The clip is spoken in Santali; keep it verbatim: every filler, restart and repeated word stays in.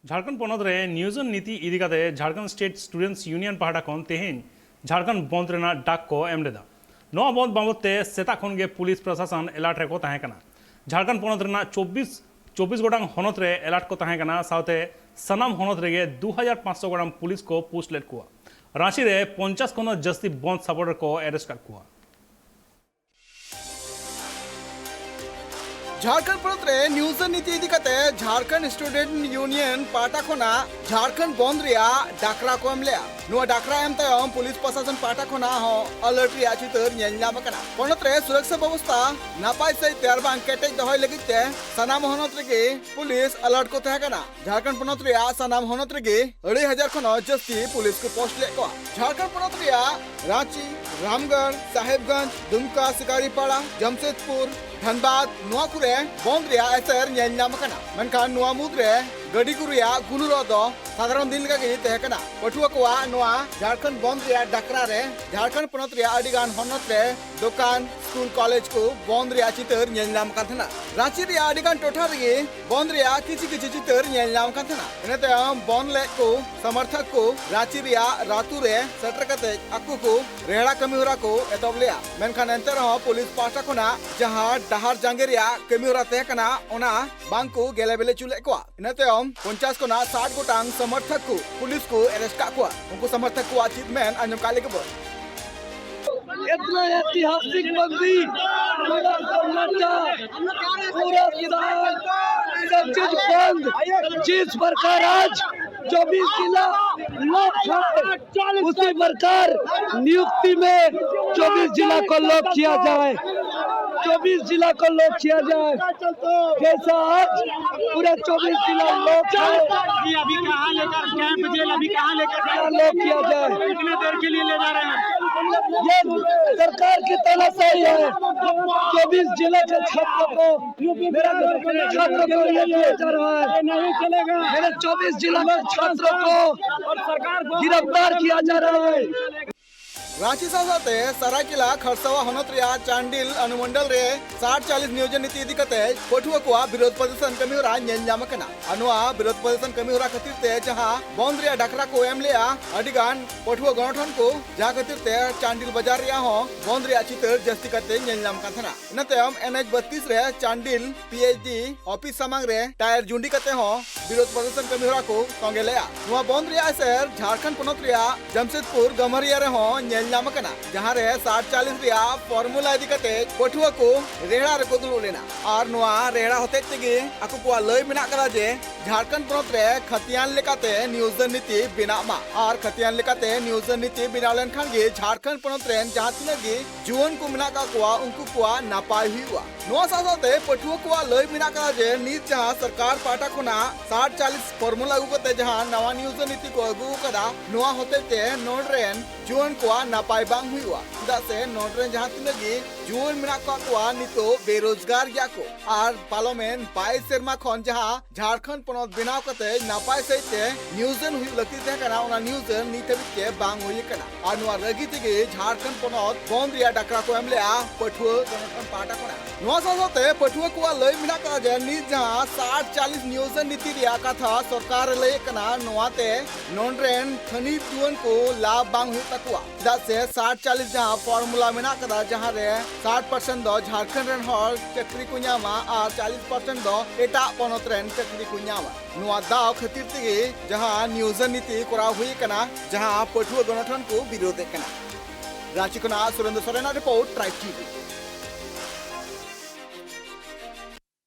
ᱡᱷᱟᱲᱠᱷᱚᱸᱰ ᱯᱚᱱᱚᱛ ᱨᱮ ᱱᱤᱭᱳᱡᱚᱱ ᱱᱤᱛᱤ ᱤᱫᱤ ᱠᱟᱛᱮ ᱡᱷᱟᱲᱠᱷᱚᱸᱰ ᱥᱴᱮᱴ ᱥᱴᱩᱰᱮᱱᱴᱥ ᱭᱩᱱᱤᱭᱚᱱ ᱯᱟᱦᱴᱟ ᱠᱷᱚᱱ ᱛᱮᱦᱮᱧ ᱡᱷᱟᱲᱠᱷᱚᱸᱰ ᱵᱚᱱᱫ ᱨᱮᱱᱟᱜ ᱰᱟᱠ ᱠᱚ ᱮᱢ ᱞᱮᱫᱟ᱾ ᱱᱚᱣᱟ ᱵᱚᱱᱫ ᱵᱟᱵᱚᱛ ᱛᱮ ᱥᱮᱛᱟᱜ ᱠᱷᱚᱱ ᱜᱮ ᱯᱩᱞᱤᱥ ᱯᱨᱚᱥᱟᱥᱚᱱ ᱮᱞᱟᱨᱴ ᱨᱮᱠᱚ ᱛᱟᱦᱮᱸ ᱠᱟᱱᱟ᱾ ᱡᱷᱟᱲᱠᱷᱚᱸᱰ ᱯᱚᱱᱚᱛ ᱨᱮᱱᱟᱜ ᱪᱚᱵᱵᱤᱥ, ᱪᱚᱵᱵᱤᱥ ᱜᱚᱴᱟᱝ ᱦᱚᱱᱚᱛ ᱨᱮ ᱮᱞᱟᱨᱴ ᱠᱚ ᱛᱟᱦᱮᱸ ᱠᱟᱱᱟ᱾ ᱥᱟᱶᱛᱮ ᱥᱟᱱᱟᱢ ᱦᱚᱱᱚᱛ ᱨᱮᱜᱮ ᱫᱩ ᱦᱟᱡᱟᱨ ᱯᱟᱸᱪᱥᱚ ᱜᱚᱴᱟᱝ ᱯᱩᱞᱤᱥ ᱠᱚ ᱯᱳᱥᱴ ᱞᱮᱫ ᱠᱚᱣᱟ᱾ ᱨᱟᱸᱪᱤ ᱨᱮ ᱯᱚᱧᱪᱟᱥ ᱠᱷᱚᱱ ᱦᱚᱸ ᱡᱟᱹᱥᱛᱤ ᱵᱚᱱᱫ ᱥᱟᱯᱚᱨᱴᱟᱨ ᱠᱚ ᱮᱨᱮᱥᱴ ᱟᱠᱟᱫ ᱠᱚᱣᱟ᱾ ᱡᱷᱟᱲᱠᱷᱚᱸᱰ ᱯᱚᱱᱚᱛ ᱨᱮ ᱱᱤᱭᱳᱡᱚᱱ ᱱᱤᱛᱤ ᱤᱫᱤ ᱠᱟᱛᱮ ᱡᱷᱟᱲᱠᱷᱚᱸᱰ ᱥᱴᱩᱰᱮᱱᱴ ᱭᱩᱱᱤᱭᱚᱱ ᱯᱟᱦᱴᱟ ᱠᱷᱚᱱᱟᱜ ᱡᱷᱟᱲᱠᱷᱚᱸᱰ ᱵᱚᱱᱫ ᱨᱮᱭᱟᱜ ᱰᱟᱠᱨᱟ ᱠᱚ ᱮᱢ ᱞᱮᱫᱼᱟ᱾ ᱱᱚᱣᱟ ᱰᱟᱠᱨᱟ ᱮᱢ ᱛᱟᱭᱚᱢ ᱯᱩᱞᱤᱥ ᱯᱨᱚᱥᱟᱥᱚᱱ ᱯᱟᱦᱴᱟ ᱠᱷᱚᱱᱟᱜ ᱦᱚᱸ ᱟᱞᱟᱨᱴ ᱨᱮᱭᱟᱜ ᱪᱤᱛᱟᱹᱨ ᱧᱮᱞ ᱧᱟᱢ ᱟᱠᱟᱱᱟ᱾ ᱯᱚᱱᱚᱛ ᱨᱮ ᱥᱩᱨᱚᱠᱥᱟ ᱵᱮᱵᱚᱥᱛᱷᱟ ᱱᱟᱯᱟᱭ ᱥᱟᱹᱦᱤᱡ ᱛᱮᱭᱟᱨ ᱵᱟᱝ ᱠᱮᱴᱮᱡ ᱫᱚᱦᱚᱭ ᱞᱟᱹᱜᱤᱫ ᱛᱮ ᱥᱟᱱᱟᱢ ᱦᱚᱱᱚᱛ ᱨᱮᱜᱮ ᱯᱩᱞᱤᱥ ᱟᱞᱟᱨᱴ ᱠᱚ ᱛᱟᱦᱮᱸ ᱠᱟᱱᱟ᱾ ᱡᱷᱟᱲᱠᱷᱚᱸᱰ ᱯᱚᱱᱚᱛ ᱨᱮᱭᱟᱜ ᱥᱟᱱᱟᱢ ᱦᱚᱱᱚᱛ ᱨᱮᱜᱮ ᱟᱹᱲᱟᱹᱭ ᱦᱟᱡᱟᱨ ᱠᱷᱚᱱ ᱦᱚᱸ ᱡᱟᱹᱥᱛᱤ ᱯᱩᱞᱤᱥ ᱠᱚ ᱯᱳᱥᱴ ᱞᱮᱫ ᱠᱚᱣᱟ᱾ ᱡᱷᱟᱲᱠᱷᱚᱸᱰ ᱯᱚᱱᱚᱛ ᱨᱮᱭᱟᱜ ᱨᱟᱸᱪᱤ, ᱨᱟᱢᱜᱚᱲ, ᱥᱟᱦᱮᱵᱽᱜᱚᱸᱡᱽ, ᱫᱩᱢᱠᱟ, ᱥᱤᱠᱟᱨᱤᱯᱟᱲᱟ, ᱡᱟᱢᱥᱮᱫᱽᱯᱩᱨ, ᱫᱷᱟᱱᱵᱟᱫᱽ, ᱱᱚᱣᱟ ᱠᱚᱨᱮ ᱵᱚᱱᱫ ᱨᱮᱭᱟᱜ ᱮᱥᱮᱨ ᱧᱮᱞ ᱧᱟᱢ ᱟᱠᱟᱱᱟ᱾ ᱢᱮᱱᱠᱷᱟᱱ ᱱᱚᱣᱟ ᱢᱩᱫᱽᱨᱮ ᱜᱟᱹᱰᱤ ᱠᱚ ᱨᱮᱭᱟᱜ ᱜᱩᱞᱩᱨᱚᱜ ᱫᱚ ᱥᱟᱫᱷᱟᱨᱚᱱ ᱫᱤᱱ ᱞᱮᱠᱟ ᱜᱮ ᱛᱟᱦᱮᱸ ᱠᱟᱱᱟ᱾ ᱯᱟᱹᱴᱷᱩᱣᱟᱹ ᱠᱚᱣᱟᱜ ᱱᱚᱣᱟ ᱡᱷᱟᱲᱠᱷᱚᱸᱰ ᱵᱚᱱᱫ ᱨᱮᱭᱟᱜ ᱰᱟᱠᱨᱟ ᱨᱮ ᱡᱷᱟᱲᱠᱷᱚᱸᱰ ᱯᱚᱱᱚᱛ ᱨᱮᱭᱟᱜ ᱟᱹᱰᱤ ᱜᱟᱱ ᱦᱚᱱᱚᱛ ᱨᱮ ᱫᱚᱠᱟᱱ, ᱥᱠᱩᱞ, ᱠᱚᱞᱮᱡᱽ ᱠᱚ ᱵᱚᱱᱫ ᱨᱮᱭᱟᱜ ᱪᱤᱛᱟᱹᱨ ᱧᱮᱞ ᱧᱟᱢ ᱠᱟᱱ ᱛᱟᱦᱮᱱᱟ᱾ ᱨᱟᱸᱪᱤ ᱨᱮᱭᱟᱜ ᱟᱹᱰᱤ ᱜᱟᱱ ᱴᱚᱴᱷᱟ ᱨᱮᱜᱮ ᱵᱚᱱᱫ ᱨᱮᱭᱟᱜ ᱠᱤᱪᱷᱤ ᱠᱤᱪᱷᱤ ᱪᱤᱛᱟᱹᱨ ᱧᱮᱞ ᱧᱟᱢ ᱠᱟᱱ ᱛᱟᱦᱮᱱᱟ᱾ ᱤᱱᱟᱹ ᱛᱟᱭᱚᱢ ᱵᱚᱱᱫ ᱞᱮᱫ ᱠᱚ ᱥᱚᱢᱚᱨᱛᱷᱚᱠ ᱠᱚ ᱨᱟᱸᱪᱤ ᱨᱮᱭᱟᱜ ᱨᱟᱛᱩ ᱨᱮ ᱥᱮᱴᱮᱨ ᱠᱟᱛᱮ ᱟᱠᱚ ᱠᱚ ᱨᱮᱦᱲᱟ ᱠᱟᱹᱢᱤ ᱦᱚᱨᱟ ᱠᱚ ᱮᱛᱚᱦᱚᱵ ᱞᱮᱫᱼᱟ᱾ ᱢᱮᱱᱠᱷᱟᱱ ᱮᱱᱛᱮ ᱨᱮᱦᱚᱸ ᱯᱩᱞᱤᱥ ᱯᱟᱦᱴᱟ ᱠᱷᱚᱱᱟᱜ ᱡᱟᱦᱟᱸ ᱰᱟᱦᱟᱨ ᱡᱟᱸᱜᱮ ᱨᱮᱭᱟᱜ ᱠᱟᱹᱢᱤ ᱦᱚᱨᱟ ᱛᱟᱦᱮᱸ ᱠᱟᱱᱟ, ᱚᱱᱟ ᱵᱟᱝ ᱠᱚ ᱜᱮᱞᱮ ᱵᱮᱞᱮ ᱦᱚᱪᱚ ᱞᱮᱫ ᱠᱚᱣᱟ᱾ ᱤᱱᱟᱹ ᱛᱟᱭᱚᱢ ᱯᱚᱧᱪᱟᱥ ᱠᱷᱚᱱᱟᱜ ᱥᱟᱴ ᱜᱚᱴᱟᱝ ᱥᱚᱢᱚᱨᱛᱷᱚᱠ ᱠᱚ ᱯᱩᱞᱤᱥ ᱠᱚ ᱮᱨᱮᱥᱴ ᱠᱟᱜ ᱠᱚᱣᱟ᱾ ᱩᱱᱠᱩ ᱥᱚᱢᱚᱨᱛᱷᱚᱠ ᱠᱚᱣᱟᱜ ᱪᱮᱫ ᱢᱮᱱ ᱟᱸᱡᱚᱢ ᱠᱟᱜ ᱞᱮᱜᱮ ᱵᱚ᱾ इतना ऐतिहासिक बंदी, पूरा सन्नाटा, पूरा शहर, सब चीज बंद। जिस प्रकार आज चौबीस जिला लॉक है, उसी प्रकार नियुक्ति में चौबीस जिला को लॉक किया जाए, चौबीस जिला को लॉक किया जाए। जैसा आज पूरा चौबीस जिला लॉक है, अभी कहाँ लेकर, कैंप जेल अभी कहाँ लेकर, कहाँ लॉक किया जाए, कितने देर के लिए ले जा रहे हैं? ये सरकार की तानाशाही है। चौबीस जिले के छात्रों को, मेरा छात्रों को ये किया जा रहा है, मेरे चौबीस जिला के छात्रों को गिरफ्तार किया जा रहा है। ᱨᱟᱸᱪᱤ ᱥᱟᱶ ᱥᱟᱶᱛᱮ ᱥᱟᱨᱟᱭᱠᱮᱞᱟ ᱠᱷᱟᱨᱥᱟᱣᱟ ᱦᱚᱱᱚᱛ ᱨᱮᱭᱟᱜ ᱪᱟᱱᱰᱤᱞ ᱚᱱᱩᱢᱚᱱᱰᱚᱞ ᱨᱮ ᱥᱟᱴ ᱪᱟᱞᱤᱥ ᱱᱤᱭᱳᱡᱚᱱ ᱱᱤᱛᱤ ᱤᱫᱤ ᱠᱟᱛᱮ ᱯᱟᱹᱴᱷᱩᱣᱟᱹ ᱠᱚᱣᱟᱜ ᱵᱤᱨᱳᱫᱷ ᱯᱨᱚᱫᱚᱨᱥᱚᱱ ᱠᱟᱹᱢᱤ ᱦᱚᱨᱟ ᱧᱮᱞ ᱧᱟᱢ ᱟᱠᱟᱱᱟ᱾ ᱟᱨ ᱱᱚᱣᱟ ᱵᱤᱨᱳᱫᱷ ᱯᱨᱚᱫᱚᱨᱥᱚᱱ ᱠᱟᱹᱢᱤ ᱦᱚᱨᱟ ᱠᱷᱟᱹᱛᱤᱨ ᱛᱮ ᱡᱟᱦᱟᱸ ᱵᱚᱱᱫ ᱨᱮᱭᱟᱜ ᱰᱟᱠᱨᱟ ᱠᱚ ᱮᱢ ᱞᱮᱜᱼᱟ ᱟᱹᱰᱤ ᱜᱟᱱ ᱯᱟᱹᱴᱷᱩᱣᱟᱹ ᱜᱚᱱᱚᱴᱷᱚᱱ ᱠᱚ, ᱡᱟᱦᱟᱸ ᱠᱷᱟᱹᱛᱤᱨ ᱛᱮ ᱪᱟᱱᱰᱤᱞ ᱵᱟᱡᱟᱨ ᱨᱮᱭᱟᱜ ᱦᱚᱸ ᱵᱚᱱᱫ ᱨᱮᱭᱟᱜ ᱪᱤᱛᱟᱹᱨ ᱡᱟᱹᱥᱛᱤ ᱠᱟᱛᱮ ᱧᱮᱞ ᱧᱟᱢ ᱠᱟᱱ ᱛᱟᱦᱮᱱᱟ᱾ ᱤᱱᱟᱹ ᱛᱟᱭᱚᱢ ᱮᱱ ᱮᱪ ᱵᱟᱛᱤᱥ ᱨᱮ Chandil P H D office ᱥᱟᱢᱟᱝ ᱨᱮ ᱴᱟᱭᱟᱨ ᱡᱩᱸᱰᱤ ᱠᱟᱛᱮ ᱦᱚᱸ ᱵᱤᱨᱳᱫᱷ ᱯᱨᱚᱫᱚᱨᱥᱚᱱ ᱠᱟᱹᱢᱤ ᱦᱚᱨᱟ ᱠᱚ ᱛᱚᱸᱜᱮ ᱞᱮᱜᱼᱟ᱾ ᱱᱚᱣᱟ ᱵᱚᱱᱫ ᱨᱮᱭᱟᱜ ᱮᱥᱮᱨ ᱡᱷᱟᱲᱠᱷᱚᱸᱰ ᱯᱚᱱᱚᱛ ᱨᱮᱭᱟᱜ ᱡᱟᱢᱥᱮᱫᱽᱯᱩᱨ ᱜᱟᱢᱟᱨᱤᱭᱟ ᱨᱮᱦᱚᱸ ᱧᱮᱞ ᱧᱟᱢ ᱟᱠᱟᱱᱟ, ᱡᱟᱦᱟᱸ ᱨᱮ ᱥᱟᱴ ᱪᱟᱞᱤᱥ ᱨᱮᱭᱟᱜ ᱯᱷᱚᱨᱢᱩᱞᱟ ᱤᱫᱤ ᱠᱟᱛᱮ ᱯᱟᱹᱴᱷᱩᱣᱟᱹ ᱠᱚ ᱨᱮᱦᱲᱟ ᱨᱮᱠᱚ ᱫᱩᱲᱩᱵ ᱞᱮᱱᱟ᱾ ᱟᱨ ᱱᱚᱣᱟ ᱨᱮᱦᱲᱟ ᱦᱚᱛᱮᱡ ᱛᱮᱜᱮ ᱟᱠᱚ ᱠᱚᱣᱟᱜ ᱞᱟᱹᱭ ᱢᱮᱱᱟᱜ ᱠᱟᱫᱟ ᱡᱮ ᱡᱷᱟᱲᱠᱷᱚᱸᱰ ᱯᱚᱱᱚᱛ ᱨᱮ ᱠᱷᱟᱹᱛᱤᱭᱟᱱ ᱞᱮᱠᱟᱛᱮ ᱱᱤᱭᱳᱡᱚᱱ ᱱᱤᱛᱤ ᱵᱮᱱᱟᱜ ᱢᱟ᱾ ᱟᱨ ᱠᱷᱟᱹᱛᱤᱭᱟᱱ ᱞᱮᱠᱟᱛᱮ ᱱᱤᱭᱳᱡᱚᱱ ᱱᱤᱛᱤ ᱵᱮᱱᱟᱣ ᱞᱮᱱᱠᱷᱟᱱ ᱜᱮ ᱡᱷᱟᱲᱠᱷᱚᱸᱰ ᱯᱚᱱᱚᱛ ᱨᱮᱱ ᱡᱟᱦᱟᱸ ᱛᱤᱱᱟᱹᱜ ᱜᱮ ᱡᱩᱣᱟᱹᱱ ᱠᱚ ᱢᱮᱱᱟᱜ ᱠᱟᱜ ᱠᱚᱣᱟ, ᱩᱱᱠᱩ ᱠᱚᱣᱟᱜ ᱱᱟᱯᱟᱭ ᱦᱩᱭᱩᱜᱼᱟ᱾ ᱱᱚᱣᱟ ᱥᱟᱶ ᱥᱟᱶᱛᱮ ᱯᱟᱹᱴᱷᱩᱣᱟᱹ ᱠᱚᱣᱟᱜ ᱞᱟᱹᱭ ᱢᱮᱱᱟᱜ ᱠᱟᱫᱟ ᱡᱮ ᱱᱤᱛ ᱡᱟᱦᱟᱸ ᱥᱚᱨᱠᱟᱨ ᱯᱟᱦᱴᱟ ᱠᱷᱚᱱᱟᱜ ᱥᱟᱴ ᱪᱟᱞᱤᱥ ᱯᱷᱚᱨᱢᱩᱞᱟ ᱟᱹᱜᱩ ᱠᱟᱛᱮ ᱡᱟᱦᱟᱸ ᱱᱟᱣᱟ ᱱᱤᱭᱳᱡᱚᱱ ᱱᱤᱛᱤ ᱠᱚ ᱟᱹᱜᱩ ᱟᱠᱟᱫᱟ, ᱱᱚᱣᱟ ᱦᱚᱛᱮᱡ ᱛᱮ ᱱᱚᱰᱮ ᱨᱮᱱ ᱡᱩᱣᱟᱹᱱ ᱠᱚᱣᱟᱜ ᱱᱟᱯᱟᱭ ᱵᱟᱝ ᱦᱩᱭᱩᱜᱼᱟ᱾ ᱪᱮᱫᱟᱜ ᱥᱮ ᱱᱚᱰᱮ ᱨᱮᱱ ᱡᱟᱦᱟᱸ ᱛᱤᱱᱟᱹᱜ ᱜᱮ ᱡᱩᱣᱟᱹᱱ ᱢᱮᱱᱟᱜ ᱠᱟᱜ ᱠᱚᱣᱟ, ᱱᱤᱛᱚᱜ ᱵᱮᱨᱳᱡᱽᱜᱟᱨ ᱜᱮᱭᱟ ᱠᱚ᱾ ᱟᱨ ᱯᱟᱨᱚᱢᱮᱱ ᱵᱟᱭᱤᱥ ᱥᱮᱨᱢᱟ ᱠᱷᱚᱱ ᱡᱟᱦᱟᱸ ᱡᱷᱟᱲᱠᱷᱚᱸᱰ ᱯᱚᱱᱚᱛ ᱵᱮᱱᱟᱣ ᱠᱟᱛᱮ ᱱᱟᱯᱟᱭ ᱥᱟᱹᱦᱤᱡ ᱛᱮ ᱱᱤᱭᱳᱡᱚᱱ ᱦᱩᱭᱩᱜ ᱞᱟᱹᱠᱛᱤ ᱛᱟᱦᱮᱸ ᱠᱟᱱᱟ, ᱚᱱᱟ ᱱᱤᱭᱳᱡᱚᱱ ᱱᱤᱛ ᱦᱟᱹᱵᱤᱡ ᱛᱮ ᱵᱟᱝ ᱦᱩᱭ ᱟᱠᱟᱱᱟ᱾ ᱟᱨ ᱱᱚᱣᱟ ᱨᱟᱹᱜᱤ ᱛᱮᱜᱮ ᱡᱷᱟᱲᱠᱷᱚᱸᱰ ᱯᱚᱱᱚᱛ ᱵᱚᱱᱫ ᱨᱮᱭᱟᱜ ᱰᱟᱠᱨᱟ ᱠᱚ ᱮᱢ ᱞᱮᱜᱼᱟ ᱯᱟᱹᱴᱷᱩᱣᱟᱹ ᱥᱚᱝᱜᱚᱴᱷᱚᱱ ᱯᱟᱦᱴᱟ ᱠᱷᱚᱱᱟᱜ᱾ ᱱᱚᱣᱟ ᱥᱟᱶ ᱥᱟᱶᱛᱮ ᱯᱟᱹᱴᱷᱩᱣᱟᱹ ᱠᱚᱣᱟᱜ ᱞᱟᱹᱭ ᱢᱮᱱᱟᱜ ᱠᱟᱫᱟ ᱡᱮ ᱱᱤᱛ ᱡᱟᱦᱟᱸ ᱥᱟᱴ ᱪᱟᱞᱤᱥ ᱱᱤᱭᱳᱡᱚᱱ ᱱᱤᱛᱤ ᱨᱮᱭᱟᱜ ᱠᱟᱛᱷᱟ ᱥᱚᱨᱠᱟᱨ ᱮ ᱞᱟᱹᱭᱮᱫ ᱠᱟᱱᱟ, ᱱᱚᱣᱟᱛᱮ ᱱᱚᱰᱮ ᱨᱮᱱ ᱛᱷᱟᱹᱱᱤᱛ ᱡᱩᱣᱟᱹᱱ ᱠᱚ ᱞᱟᱵᱷ ᱵᱟᱝ ᱦᱩᱭᱩᱜ ᱛᱟᱠᱚᱣᱟ᱾ ᱪᱮᱫᱟᱜ ᱥᱮ ᱥᱟᱴ ᱪᱟᱞᱤᱥ ᱡᱟᱦᱟᱸ ᱯᱷᱚᱨᱢᱩᱞᱟ ᱢᱮᱱᱟᱜ ᱠᱟᱫᱟ, ᱡᱟᱦᱟᱸ ᱨᱮ ᱥᱟᱴ ᱯᱟᱨᱥᱮᱱᱴ ᱫᱚ ᱡᱷᱟᱲᱠᱷᱚᱸᱰ ᱨᱮᱱ ᱦᱚᱲ ᱪᱟᱹᱠᱨᱤ ᱠᱚ ᱧᱟᱢᱟ ᱟᱨ ᱪᱟᱞᱤᱥ ᱯᱟᱨᱥᱮᱱᱴ ᱫᱚ ᱮᱴᱟᱜ ᱯᱚᱱᱚᱛ ᱨᱮᱱ ᱪᱟᱹᱠᱨᱤ ᱠᱚ ᱧᱟᱢᱟ᱾ ᱱᱚᱣᱟ ᱫᱟᱣ ᱠᱷᱟᱹᱛᱤᱨ ᱛᱮᱜᱮ ᱡᱟᱦᱟᱸ ᱱᱤᱭᱳᱡᱚᱱ ᱱᱤᱛᱤ ᱠᱚᱨᱟᱣ ᱦᱩᱭ ᱟᱠᱟᱱᱟ, ᱡᱟᱦᱟᱸ ᱯᱟᱹᱴᱷᱩᱣᱟᱹ ᱜᱚᱱᱚᱴᱷᱚᱱ ᱠᱚ ᱵᱤᱨᱳᱫᱷ ᱮᱫ ᱠᱟᱱᱟ᱾ ᱨᱟᱸᱪᱤ ᱠᱷᱚᱱᱟᱜ ᱥᱩᱨᱮᱱᱫᱨᱚ ᱥᱚᱨᱮᱱᱟᱜ ᱨᱤᱯᱳᱨᱴ, ᱴᱨᱟᱭᱤᱵᱽ ᱴᱤᱵᱷᱤ᱾